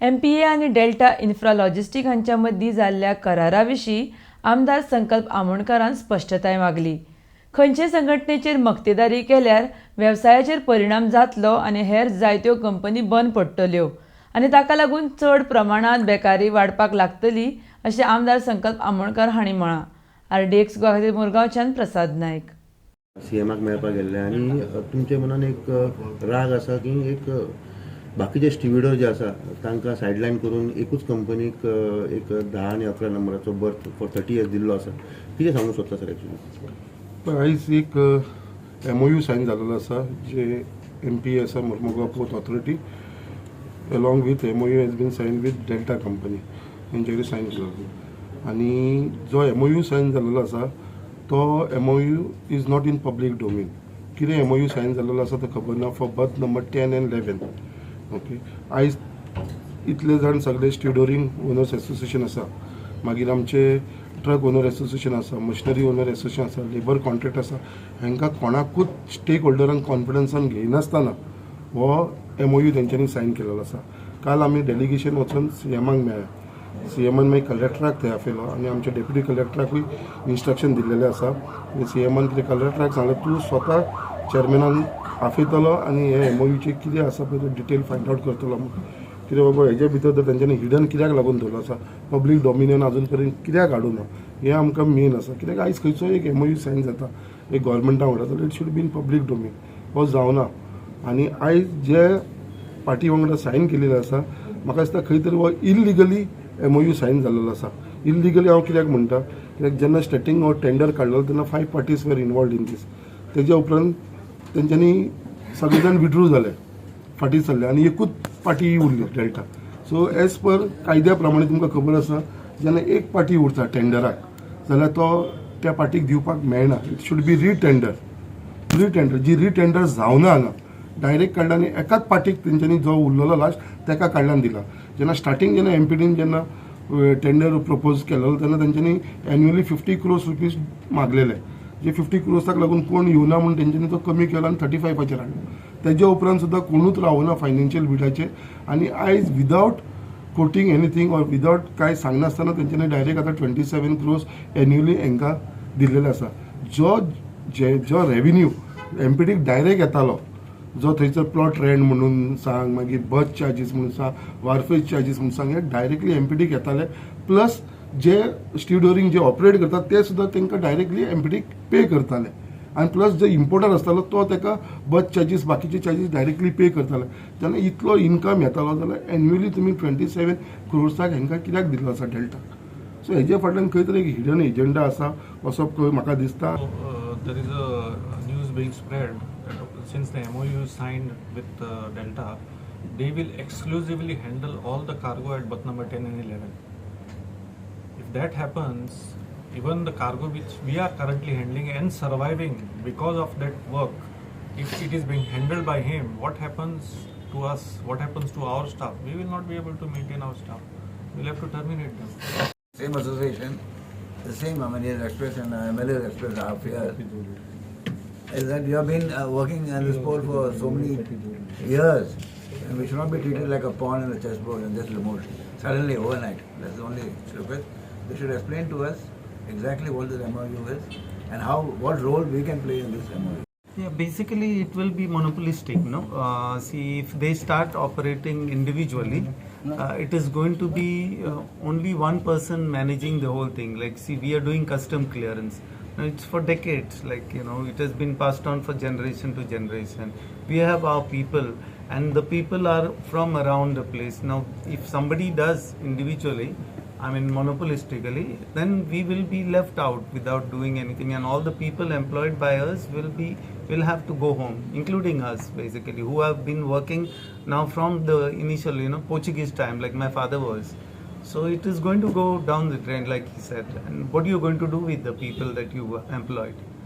MPa आनी delta infra logistic हांच्या मदीं जाल्ल्या करारा विशीं आमदार संकल्प आमोणकारान स्पश्टताय मागली. खंयचे संघटनेचेर मक्तेदारी केल्यार वेवसायाचेर परिणाम जातलो आनी हेर जायत्यो कंपनी बंद पडटल्यो आनी ताका लागून चड प्रमाणांत बेकारी वाडपाक लागतली, अशें आमदार संकल्प आमोणकार हांणी म्हळां. आरडीएक्स गोवा खातीर मुरगांवच्यान प्रसाद नायक. सीएमाक मेळपाक गेल्ले आनी तुमच्या मनान एक राग आसा की एक बाकीचे स्टिविडोर जे आसा तांकां सायडलायन करून एकूच कंपनीक एक 10 आनी 11 नंबराचो बर्थ फॉर 30 इयर्स दिल्लो आसा. कितें सांगूंक सोदता सर एक्चुली? पण आयज एक एमओयू सायन जालेलो आसा, जे एमपीए आसा, Mormugao port authority, along with MOU has been sign with Delta company, हेंचे कडेन सायन केलो. आनी जो एमओयू सायन जालेलो आसा तो MOU is not in public domain. कितें एमओयू सायन जालेलो आसा तो खबर ना for berth number 10 and 11, okay. आयज इतले जाण सगळे स्टिवडोरींग ओनर्स एसोसिएशन आसा, मागीर आमचे ट्रक ओनर एसोसिएशन आसा, मशिनरी ओनर एसोसिएशन आसा, लेबर कॉन्ट्रॅक्ट आसा, हांकां कोणाकूच स्टेक होल्डरांक कॉन्फिडन्सान घेयनासतना हो एमओयू तेंच्यांनी सायन केलेलो आसा. काल आमी डेलिगेशन वचून सीएमाक मेळ्ळे. सीएमान मागीर कलेक्टराक थंय आपयलो आनी आमच्या डेप्युटी कलेक्टराकूय इन्स्ट्रक्शन दिल्लेलें आसा. सीएमान कितें कलेक्टराक सांगलें, तूं स्वता चेअरमॅनाक आपयतलो आनी हे एमओयूचे कितें आसा पळय तें डिटेल फायंड आवट करतलो म्हणून. कितें बाबा, हेजे भितर तर तेंच्यांनी हिडन कित्याक लागून दवरलो आसा, पब्लीक डोमिनियन अजून पर्यंत कित्याक हाडूं ना, हें आमकां मेन आसा. कित्याक आयज खंयचोय एक एमओयू सायन जाता एक गोवोरमेंटा वांगडा जाल्यार it should be in public domain. हो जावना. आनी आयज जे पार्टी वांगडा सायन केलेले आसा, म्हाका दिसता खंय तरी हो इलिगली एमओयू सायन जाल्लो आसा. इलिगली हांव कित्याक म्हणटा, कित्याक जेन्ना स्टार्टींग हो टेंडर काडलो तेन्ना five parties were involved in this. तेज्या उपरांत तेंच्यांनी सगळे जाण विड्रू जाले, फाटीं सरले आनी एकूच पार्टी उरली, डेल्टा. सो एज पर कायद्या प्रमाणे तुमकां खबर आसा, जेन्ना एक पार्टी उरता टेंडराक जाल्यार तो त्या पार्टीक दिवपाक मेळना. It should be re-tender, re-tender. जी रिटेंडर जावना हांगा, डायरेक्ट काडला आनी एकाच पार्टीक तेंच्यांनी जो उरलेलो लास्ट तेका काडल्यान दिला. जेन्ना स्टार्टींग जेन्ना एमपीडीन जेन्ना टेंडर प्रपोज केलेलो तेन्ना तेंच्यांनी एन्युअली 50 क्रोर्स रुपीज मागलेले, जे 50 क्रोर्साक लागून कोण येवना म्हूण तेंच्यांनी तो कमी केलो आनी 35 फाचेर हाडलो. तेज्या उपरांत सुद्दां कोणूच रावना फायनान्शियल बिडाचेर. आनी आयज without quoting anything or without कांय सांगनासतना तेंच्यांनी डायरेक्ट आतां 27 क्रोर्स एन्युअली हांकां दिल्लेलो आसा. जो जे जो रेविन्यू एमपीडीक डायरेक्ट येतालो, जो थंयसर प्लॉट रेंट म्हणून सांग, मागीर बर्थ चार्जीस म्हणून सांग, वार्फेज चार्जीस म्हणून सांग, हे डायरेक्टली एमपीडीक येताले. प्लस जे स्टिवडोरींग जे ऑपरेट करतात ते सुद्दां तांकां डायरेक्टली एमपीडीक पे करताले. आनी प्लस जो इम्पोर्टर आसतालो तो ताका बर्थ चार्जीस, बाकीचे चार्जीस डायरेक्टली पे करताले. तेन्ना इतलो इन्कम येतालो जाल्यार एन्युअली तुमी 27 क्रोर्साक हांकां कित्याक दिल्लो आसा डेल्टाक? सो हेजे फाटल्यान खंय तरी एक हिडन एजंडा आसा असो खंय म्हाका दिसता. There is a news being spread that since the MOU is signed with Delta, they will exclusively handle all the cargo at berth number 10 and 11. If that happens, even the cargo which we are currently handling and surviving because of that work, if it is being handled by him, what happens to us? What happens to our staff? We will not be able to maintain our staff. We'll have to terminate them. Same association, the same, I mean, he has expressed and MLA has expressed our fear, is that you have been working on this port for so many years and we should not be treated like a pawn in a chessboard and just removed suddenly overnight. That's the only request. They should explain to us exactly what this MOU is and how, what role we can play in this MOU. Yeah, basically it will be monopolistic, no? See, if they start operating individually, it is going to be only one person managing the whole thing. Like, see, we are doing custom clearance. Now, it's for decades, like, it has been passed on for generation to generation. We have our people, and the people are from around the place. Now, if somebody does individually, I mean monopolistically, then we will be left out without doing anything, and all the people employed by us will have to go home, including us basically, who have been working now from the initial Portuguese time, like my father was. So it is going to go down the drain, like he said. And what are you going to do with the people that you employed?